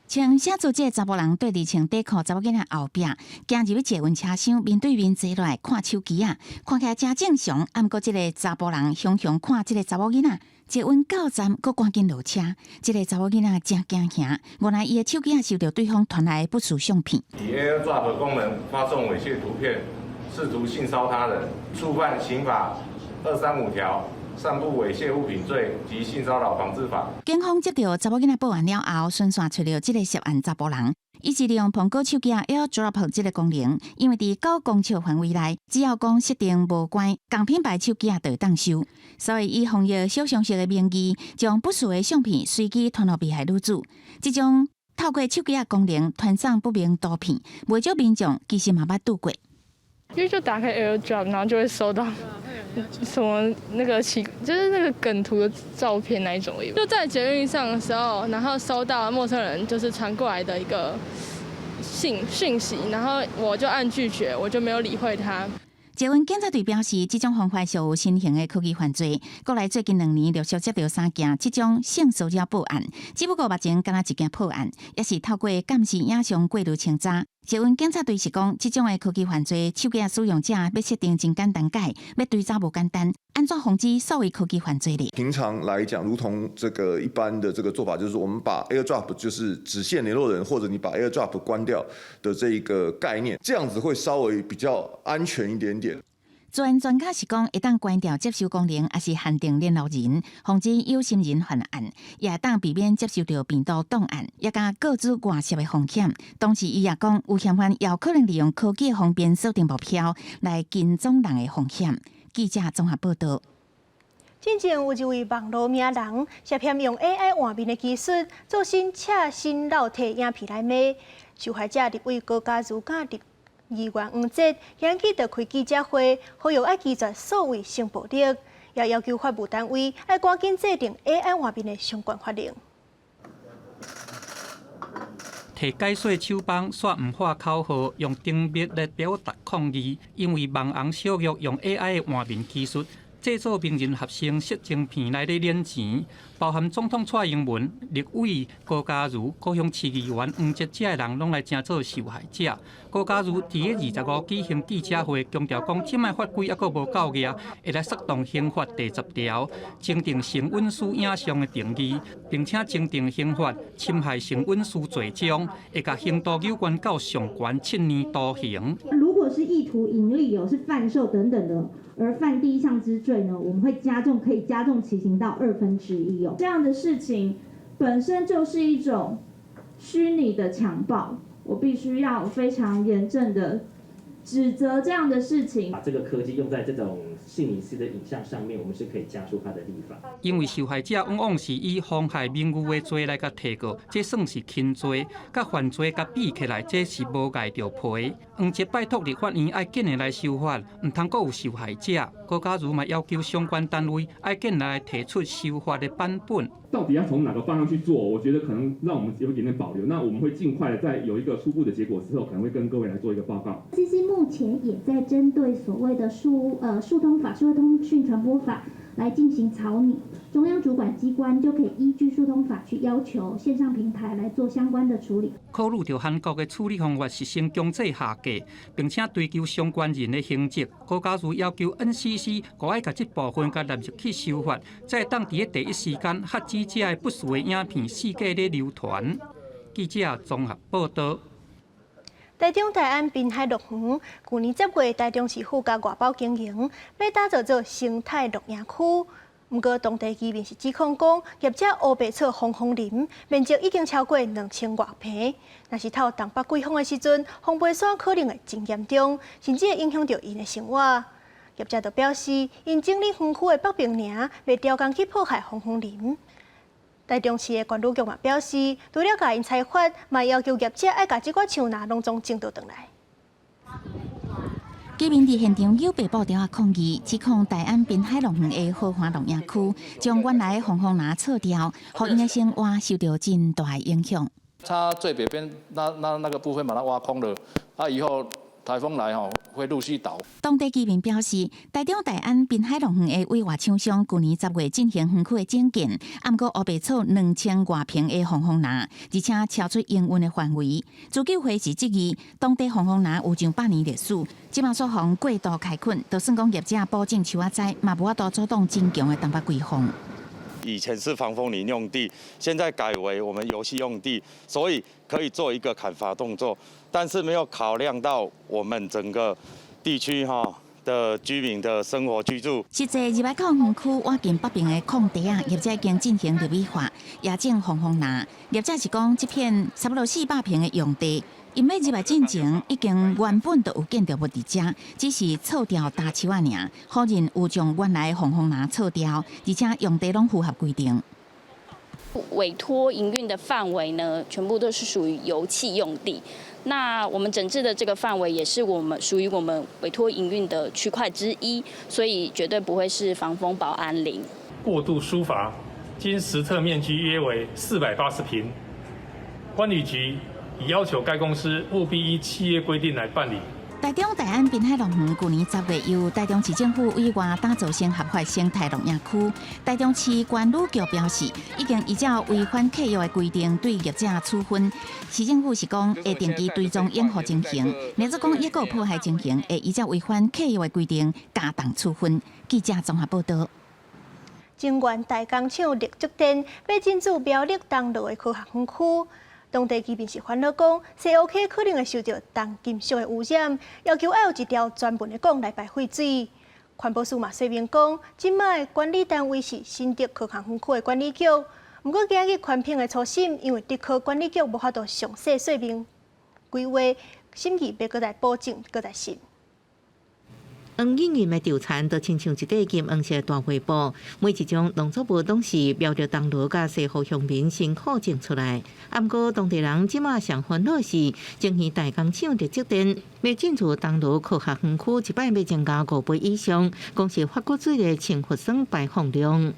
穿寫字這个查埔人綴佇穿短褲查某囡仔後壁，行入去捷運車廂，面對面坐落來看手機仔，看起來誠正常。啊，毋過這个查埔人雄雄看這个查某囡仔，捷運到站，閣趕緊落車。這个查某囡仔誠驚嚇，原來伊的手機仔收著對方傳來的不實相片。以 AirDrop 功能發送猥褻圖片，試圖性騷他人，觸犯刑法235條。散布猥褻物品罪及性騷擾防治法。警方接著查某囡仔報案了後，循線揣著這个涉案查埔人，伊是利用蘋果手機 AirDrop 這个功能，因為佇9公尺範圍內，只要講設定無關，仝品牌手機仔就會當收。所以以防疫小常識的名義，將不實的相片隨機傳予被害女子。這種透過手機仔功能傳送不明圖片，袂少民眾其實嘛捌拄過。因為就打開 AirDrop，然後就會收到什麼那個奇，就是那個梗圖的照片那一種。就在捷運上的時候，然後收到陌生人就是傳過來的一個信訊息，然後我就按拒絕，我就沒有理會他。捷運警察隊表示，這種方法屬於新型的科技犯罪。國內最近2年陸續接著三件這種性騷擾報案，只不過目前敢若一件破案，也是透過監視影像過濾清查。捷運警察隊是講，這種的科技犯罪，手機使用者欲設定真簡單改，欲追查無簡單。按怎防止所謂科技犯罪呢？平常來講，如同這個一般的這個做法，就是我們把 AirDrop 就是只限聯絡人，或者你把 AirDrop 關掉的這一個概念，這樣子會稍微比較安全一點點。專專家是講，會當關掉接收功能，抑是限定聯絡人，防止有心人犯案，也會當避免接收著病毒檔案，也佮個資外洩的風險。同時，伊也講，有嫌犯也有可能利用科技方便鎖定目標，來跟蹤人的風險。記者綜合報道。進前有一位網路名人，涉嫌用 AI 換面的技術做新赤身露體影片來賣，受害者立委高嘉瑜佮立議員黃捷，今日就開記者會，呼籲愛拒絕數位性暴力，也要求法務單位愛趕緊制定 AI 換面的相關法令。提解說手枋，煞毋喊口號，用甜蜜來表達抗議，因為網紅小玉用 AI 的換面技術製作名人合成色情片來咧斂錢，包含總統蔡英文、立委高嘉瑜、高雄市議員黃捷遮的人，攏來成做受害者。高嘉瑜佇咧25舉行記者會，強調講，這擺法規猶閣無夠額，會來釋動刑法第10條，增訂性隱私影像的定義，並且增訂刑法侵害性隱私罪章，會共刑度有關到上懸7年徒刑。如果是意圖營利哦，是販售等等的，而犯第一項之罪呢，我們會加重，可以加重其刑到1/2哦。這樣的事情本身就是一種虛擬的強暴，我必須要非常嚴正的指責這樣的事情。把這個科技用在這種性隱私的影像上面，我們是可以加速它的立法。因為受害者往往是以妨害名譽的罪來共提告，這算是輕罪，佮犯罪共比起來，這是無礙著皮。黃捷拜託立法院愛緊的來修法，毋通閣有受害者。高嘉瑜嘛要求相關單位愛緊來提出修法的版本。到底要從哪個方向去做？我覺得可能讓我們有一點點保留。那我們會盡快的在有一個初步的結果之後，可能會跟各位來做一個報告。 FCC 目前也在針對所謂的數通法、數位通訊傳播法來進行草擬，中央主管機關就可以依據數通法去要求線上平台來做相關的處理。考慮著韓國的處理方法是先強制下架，並且追究相關人的刑責。高嘉瑜要求 NCC 閣愛共這部分共納入去修法，才會當佇咧第一時間遏止這个不實的影片四界咧流傳。記者綜合報道。台中大安濱海樂園，舊年10月，台中市府佮外包經營，欲打造做生態露營區。毋過當地居民是指控講，業者烏白錯防風林面積已經超過兩千外坪。若是透東北季風的時陣，風飛沙可能會真嚴重，甚至會影響著𪜶的生活。業者就表示，𪜶整理園區的北邊爾，袂調工去破壞防風林。台中市的管理局嘛表示，除了共𪜶裁罰，嘛要求業者愛共這寡樹林攏總種倒轉來。居民佇現場搝白布條仔抗議，指控大安濱海樂園的豪華露營區將原來的防風林錯掉，予𪜶的生活受著真大的影響。它最北邊那個部分把它挖空了，啊以後颱風來吼會陸續倒。當地居民表示，台中大安濱海樂園的委外廠商舊年10月進行園區的整建，毋過烏白錯兩千外坪的防風林，而且超出營運的範圍。自救會是質疑，當地防風林有上百年歷史，這馬煞予過度開墾，就算講業者補種樹仔栽，嘛無法度阻擋真強的東北季風。以前是防風林用地，現在改為我們遊戲用地，所以可以做一個砍伐動作，但是沒有考量到我們整個地區哈的居民的生活居住。實際入來口園區倚近北邊的空地啊，業者已經進行立美化，也種防風林。業者是講，這片差不多400坪的用地，𪜶欲入來進前已經原本就有建築物佇遮，只是錯掉大樹仔爾，否認有將原來防風林錯掉，而且用地攏符合規定。委託營運的範圍呢，全部都是屬於遊憩用地。那我們整治的這個範圍也是我們屬於我們委託營運的區塊之一，所以絕對不會是防風保安林。過度疏伐，經實測面積約為480坪。管理局已要求該公司務必依契約規定來辦理。台中大安濱海樂園舊年10月由台中市政府委外打造成合法生態露營區。台中市管理局表示，已經依照違反契約的規定對業者處分。市政府是講會定期追蹤養護情形，若是講抑閣有破壞情形，會依照違反契約的規定加重處分。記者綜合報導。增員大工廠力積電欲進駐苗栗東蘆的科學園區。當地居民是煩惱講，西湖溪可能會受著重金屬的污染，要求愛有一條專門的管來排廢水。環保署嘛說明講，這擺的管理單位是新竹科學園區的管理局，毋過今日環評的初審，因為竹科管理局無法度詳細說明規劃，審議欲閣再補正，閣再審。黃茵茵的稻田就親像一塊金黃色大畫布，每一種農作物攏是苗栗東蘆佮西湖鄉民辛苦種出來。啊，毋過當地人這馬上煩惱是，增園大工廠力積電欲進駐東蘆科學園區，一擺欲增加5倍以上，講是發骨水的氫氟酸排放量。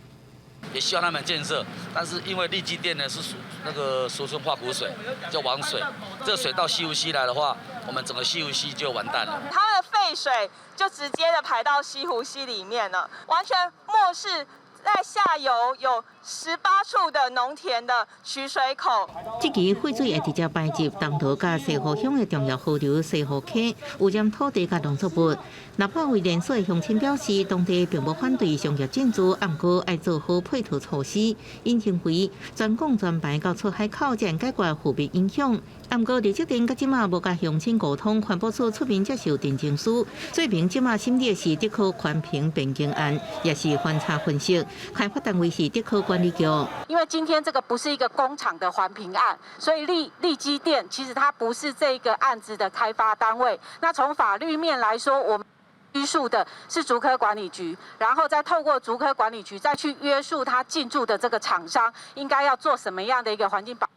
也希望他們建設，但是因為力積電呢是屬那個俗稱化骨水，叫王水，這水到西湖溪來的話，我們整個西湖溪就完蛋了。他們的廢水就直接的排到西湖溪裡面了，完全漠視在下游有18處的農田的取水口。這支廢水會直接排入東蘆佮西湖鄉的重要河流西湖溪，污染土地佮農作物。立法委連署的鄉親表示，當地並無反對商業進駐，毋過愛做好配套措施。𪜶認為專管專排到出海口，才能解決負面影響。毋過力積電到這馬無共鄉親溝通，環保署出面接受陳情書，說明這馬審理的是竹科環評變更案，也是環查分析，開發單位是竹科管理局。因為今天這個不是一個工廠的環評案，所以力積電其實它不是這個案子的開發單位。那從法律面來說，我們約束的是竹科管理局，然後再透過竹科管理局再去約束他進駐的這個廠商應該要做什麼樣的一個環境保護。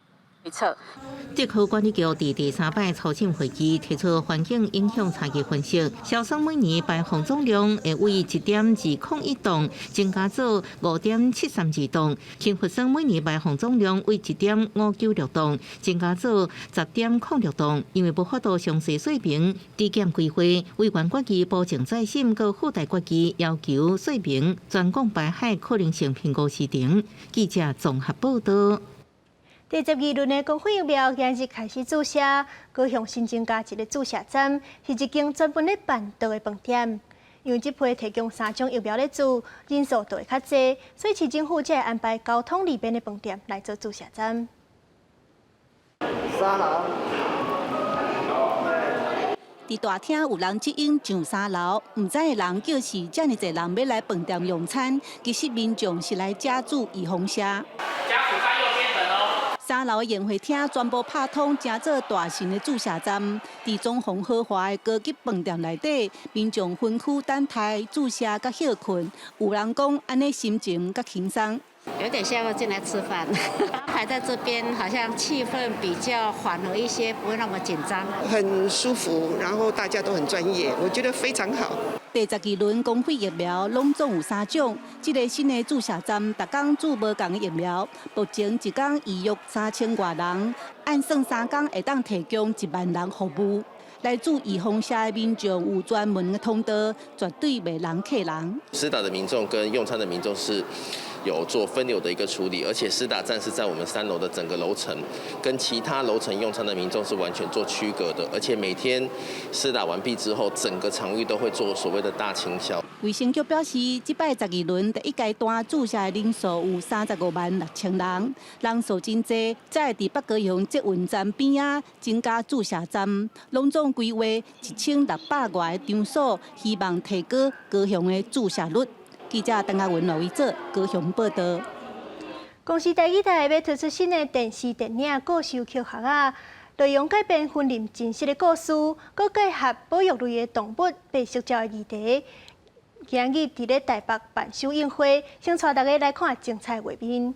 竹科管理局佇第三擺初審會議提出環境影響差異分析，硝酸每年排放總量會為1.201噸增加做5.732噸，氫氟酸每年排放總量為1.596噸增加做10.06噸。因為無法度詳細說明遞減規劃，委員決議補正再審，閣附帶決議要求說明專管排海可能性評估時程。記者綜合報導。第十二輪的公費疫苗今日開始注射，高雄新增加一个注射站，是一間專門咧辦桌的飯店。因為這批提供三種疫苗咧注，人數就會較濟，所以市政府才會安排交通利便的飯店來做注射站。三樓。佇大廳有人接應上三樓，毋知的人叫是遮爾濟人欲來飯店用餐，其實民眾是來遮注預防射。家屬在右邊等哦。三樓的宴會廳全部拍通，成做大型的注射站。佇裝潢豪華的高級飯店內底，民眾分區等待注射佮歇睏。有人講，按呢心情較輕鬆。有點像進來吃飯，排在這邊好像氣氛比較緩和一些，不會那麼緊張。很舒服，然後大家都很專業，我覺得非常好。第12輪公費疫苗攏總有三種，這個新的注射站，逐工注無仝的疫苗，目前一工預約3000外人，按算3工會當提供1萬人服務。來注預防射的民眾有專門的通道，絕對袂人客人。施打的民眾跟用餐的民眾是有做分流的一個處理，而且施打站是在我們3樓的整個樓層，跟其他樓層用餐的民眾是完全做區隔的。而且每天施打完畢之後，整個場域都會做所謂的大清消。衛生局表示，這擺12輪第一階段注射的人數有35萬6千人，人數真濟，才會佇北高雄捷運站邊仔增加注射站，攏總規劃1600外個場所，希望提高高雄的注射率。記者鄧亞文、羅維哲高雄報道。公視台語台欲推出新的電視電影故事抾箬仔，內容改編雲林真實的故事，閣結合保育類的動物白色鳥的議題。今日佇咧台北辦首映會，先帶大家來看精彩畫面。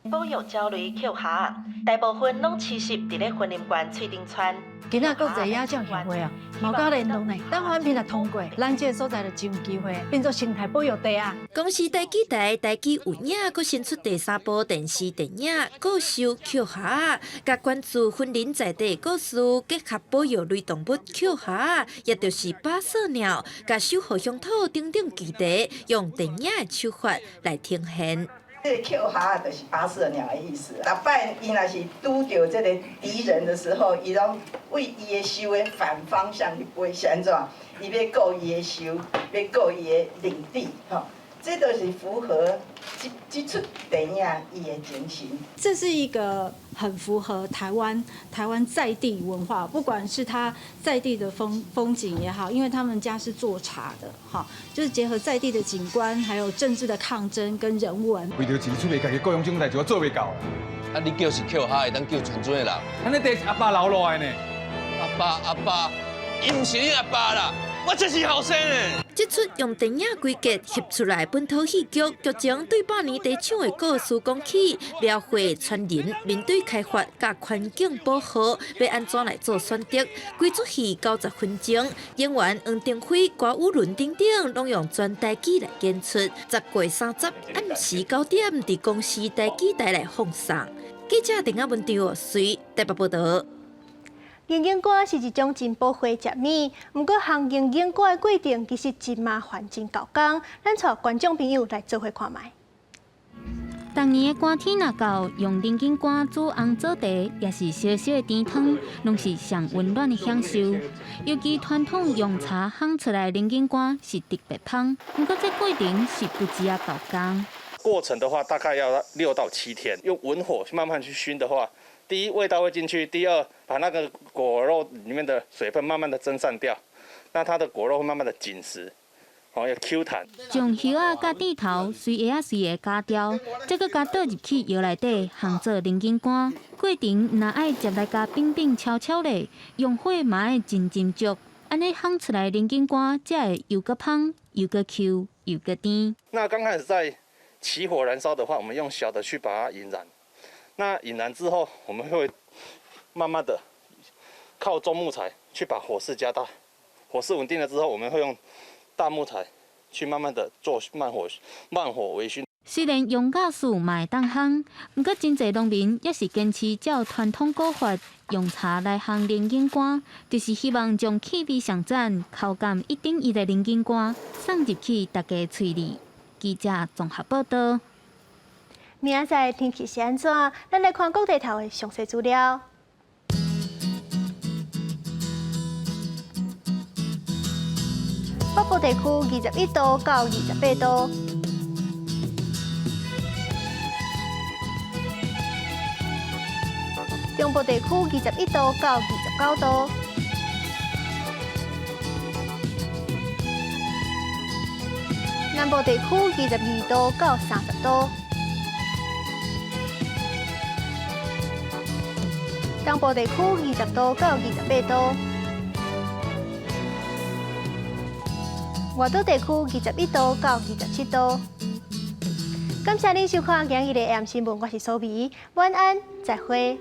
保育鳥類抾箬仔，大部分攏棲息佇咧雲林縣翠頂村。今仔國際野鳥協會啊，嘛有佮聯絡呢。等環評若通過，咱這個所在就真有機會變做生態保育地啊。公視台語台台語有影，閣新出第三部電視電影《故事抾箬仔》，共關注雲林在地故事，結合保育類動物抾箬仔，也就是八色鳥，共守護鄉土等等議題，用電影的手法來呈現。這個抾箬仔就是八色鳥的意思。逐擺伊若是拄著這個敵人的時候，伊攏為伊的獸的反方向去飛，是按怎？伊欲顧伊的獸，欲顧伊的領地，吼。這都是符合這齣電影伊的精神。這是一個很符合台灣在地文化，不管是他在地的風景也好，因為他們家是做茶的，哈，就是結合在地的景觀，還有政治的抗爭跟人文。為著錢出賣家己故鄉這種代誌，我做袂到。啊，你叫是抾箬，會當救全村的人。咱這地是阿爸留落來的呢。阿爸阿爸，伊毋是你阿爸啦。我這是後生的。這齣用電影規格翕出來本土戲劇，劇情對百年茶廠的故事講起，描繪村人面對開發佮環境保護，欲按怎來做選擇。規齣戲90分鐘，演員黃庭輝、郭宇倫等等，攏用全台語來演出。10月30暗時9點，佇公視台語台來放送。記者鄧亞文、張隨台北報道。龍眼乾是一種真寶貴食物，毋過烘龍眼乾的過程其實真麻煩、真猴工。咱帶觀眾朋友來做伙看覓。逐年的寒天若到，用龍眼乾煮紅棗茶，抑是燒燒的甜湯，攏是上溫暖的享受。尤其傳統用柴烘出來的龍眼乾是特別芳，毋過這過程是不止仔猴工。過程的話，大概要6到7天，用文火慢慢去燻的話。第一，味道會進去；第二，把那個果肉裡面的水分慢慢的蒸散掉，那它的果肉會慢慢的緊實，哦，又 Q 彈。將葉仔佮蒂頭隨葉仔隨個絞掉，再閣共倒入去窯內底烘做龍眼乾。過程若愛捷來共反反敲敲咧，用火嘛愛真斟酌，按呢烘出來龍眼乾才會又閣芳又閣 Q 又閣甜。那剛開始在起火燃燒的話，我們用小的去把它引燃。那引燃之後，我們會慢慢的靠中木材去把火勢加大，火勢穩定了之後，我們會用大木材去慢慢的做慢火慢火微燻。雖然用瓦斯嘛會當烘，毋過真濟農民猶是堅持照傳統古法，用柴來烘龍眼乾，就是希望將氣味上讚、口感一等一的龍眼乾送入去大家喙裡。記者綜合報道。明仔載天氣是按怎？咱來看各地頭的詳細資料。北部地區21度到28度，中部地區21度到29度。南部地區22度到30度，東部地區20度到28度，外島地區21度到27度。感謝您收看今日的 AM 新聞，我是蘇美，晚安，再會。